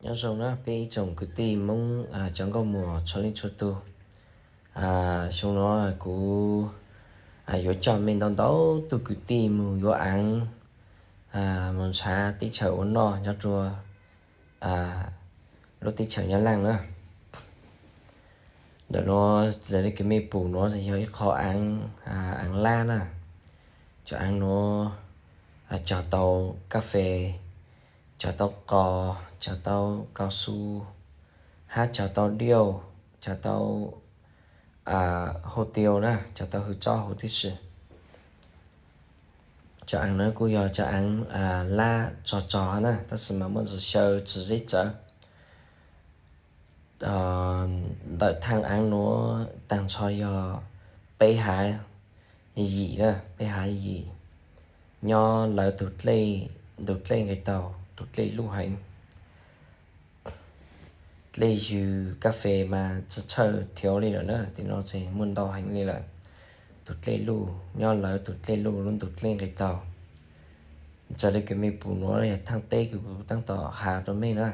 Nyob zoo na peb ib tsoom kwv tij Hmoob cov nkauj muam txhua leej txhua tus. Xyoo no kuv yuav coj mej ntau ntau tug kwv tij mus yuav aav, mus nrhav teb chaws ua noj nyob rua lub teb chaws Nyab Laaj na. Ntawm no raws li kws mej pum nuav yog ib qho aav, aav lab na. Cov aav nuav cog tau kas fes, cog tau qos, cog tau kaus su, hab cog tau diauj, cog tau hauv tiau na, cog tau hwj tsob huv tib si. Cov aav nuav kuj yog cov aav lab tsog tsog na, tab sis mas muaj ntsis xyaw tsis zeb tsawv. Ntawm thaaj aav nuav taag nrho yog peb hav yim na, peb hav yim, nyob lawv tug dlej, tug dlej nqis taug, tug dlej luj heev. Dlej ywg kas fes mas tsi txhawj thiav li lawm na, tim no ces muaj ntau heev li lawm. Tug dlej luj, nyob lawv tug dlej luj lub ntug dlej nqis taug. Raws li kws mej pum nuav yog thaaj teb kws kuv taab tom has rua mej na.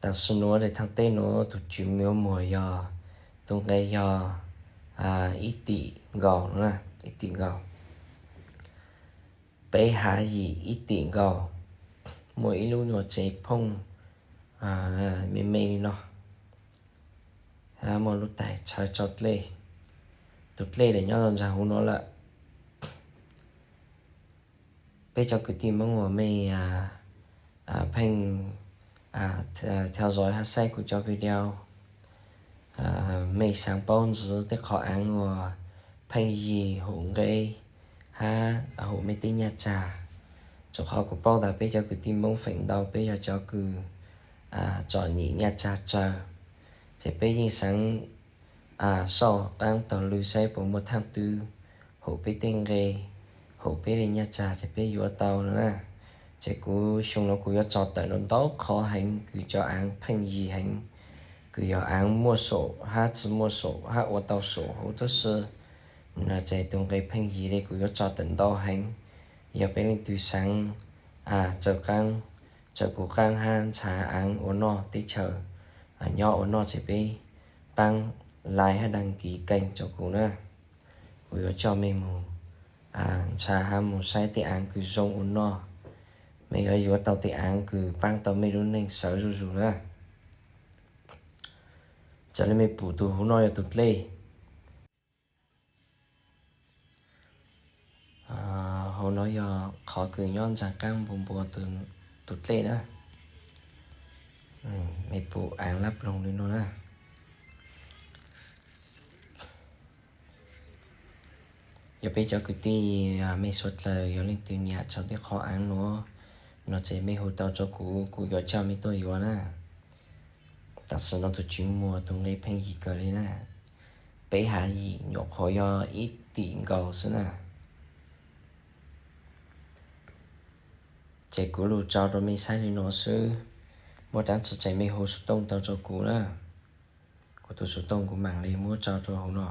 Tam sim nuav thaaj teb nuav tug tswv yuav muag yog, tug nqe yog ib tim nkaus, ib tim nkaus. Peb hav yim ib tim nkaus, muaj ib lub nyuas tsev phooj me me li no, muaj lub tais tshawv tsau dlej. Tug dlej lam nyob ntsaag huv nuav lawm. Peb cov kwv tij Moob uas mej pheej theo dõi hab saib kuv cov video, mej xaav paub ntxiv tej qhov aav uas pheej yig hum nqe hab hum mej tej nyaj tsag. Rua qhov kuv paub tas peb cov kwv tij Moob feem ntau peb yog cov kws tsom nyem nyaj tsag tsawg, ces peb yeej xaav sau qaab taug lw saib puas muaj thaaj twg hum peb tej nqe, hum peb tej nyaj tsag ces peb yuav tau no na. Ces kuv xyoo nuav kuv yuav tso tawm ntau qhov heev kws cov aav pheej yig heev, kws yog aav muaj saum hab tsi muaj saum hab ua tau saum huv tib si. No ces tug nqe pheej yig le kuv yuav tso tawm ntau heev. Yog peb leej twg xaav tsaws qaab, tsaws kuv qaab hab nrhav aav ua noj teb chaws nyob ua noj ces peb paab like hab đăng ký kênh rua kuv na. Kuv yuav coj mej mus nrhav hab mus saib tej aav kws zoo ua noj. Mej yuav yuav tau tej aav kws paab tau mej lub neej sawv zuj zus na. Raws le mej pum tug huv no yog tug dlej. Huv no yog qhov kws nyob ntsaag qaab npua npua tug dlej na. Mej pum aav lab ploog li no na. Yog peb cov kwv tij mej suav dlawg yog leej twg nyam txog tej qhov aav nuav no ces mej hu tau rua kuv, kuv yuav coj mej tuaj yuav na. Tam sim no tug tswv muag tug nqe pheej yig kawg li na. Peb hav yim nyuam qhuav yog ib tim nkaus xwb na. Ces kuv lug tso rua mej saib li no xwb. Muaj dlaab tsi ces mej hu xov tooj tau rua kuv na. Kuv tus xov tooj kuv maam le muab tso rua huv no.